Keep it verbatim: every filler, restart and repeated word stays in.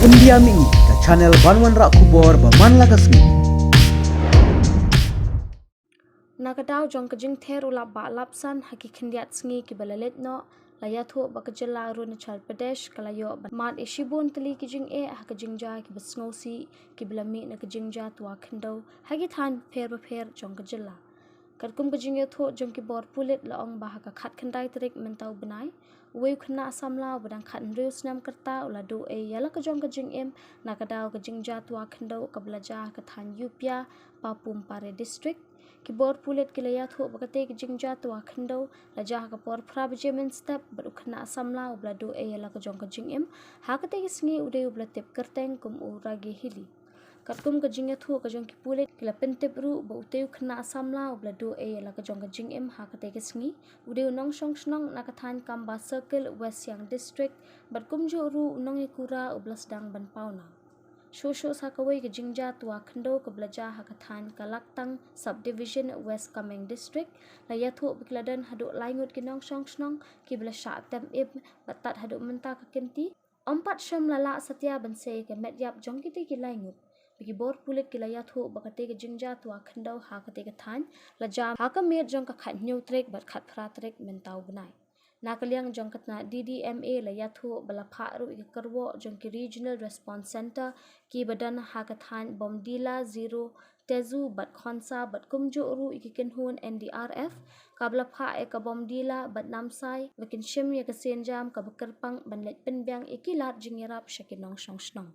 India Mihngi, ka channel ban wanrah khubor ba man la ka sngi. Na ka daw jong ka jingther u lap bah lap san ha ki khyndiat sngi kiba la leit noh, la ïathuh ba ka jylla Arunachal Pradesh ka la ïoh ban mad ïa shibun tylli ki jingeh ha ka jingjia kiba sngewsih kiba la mih na ka jingjia twa khyndew ha ki thaiñ bapher bapher jong ka jylla. Katkum ka jingïathuh jong ki bor pulit la ong ba ha ka khatkhyndai tarik mynta u bnai, uwei u khynnah samla uba dang khathynriew snem ka rta u la duh ei ïa la ka jong ka jingim na ka daw ka jingjia twa khyndew kaba la jia ha ka thaiñ Yupia, Papum Pare District. Ki bor pulit ki la ïathuh ba katei ka jingjia twa khyndew la jia ha ka por phra baje mynstep bad u khynnah samla uba la duh ei ïa la ka jong ka jingim ha katei ka sngi u dei uba la tip kyrteng kum u Ragi Hili. Katkum ka jingïathuh ka jong ki pulit ki la pyntip ruh ba utei u khynnah samla uba la duh ei ïa la ka jong ka jingim ha katei ka sngi u dei u nongshong shnong na ka thaiñ Kamba Circle, West Siang District, bad kumjuh ruh u nongïakura uba la sdang ban pawnam. Shuh shuh sa kawei ka jingjia twa khyndew kaba la jia ha ka thaiñ Kalaktang Subdivision, West Kameng District, la ïathuh ba ki la don haduh lai ngut ki nongshong shnong kiba la shah tem im bad tad haduh mynta ka kynti ym pat shym la lah satia ban sei ka met ïap jong kitei ki lai ngut. Ba ki bor pulit ki la ïathuh ba katei ka jingjia twa khyndew ha katei ka thaiñ la jia ha ka miet jong ka khathynñiew tarik bad khatphra tarik mynta u bnai. Na ka liang jong ka tnat D D M A la ïathuh ba la phah ruh ïa ka kyrwoh jong ki Regional Response Center kiba don ha ka thaiñ Bomdila, Ziro, Tezu bad Khonsa bad kumjuh ruh ïa ki kynhun N D R F kaba la phah ïa ka Bomdila bad Namsai ba kin shim ïa ka sienjam kaba kyrpang ban leit pynbiang ïa ki lad jingïarap sha ki nongshong shnong.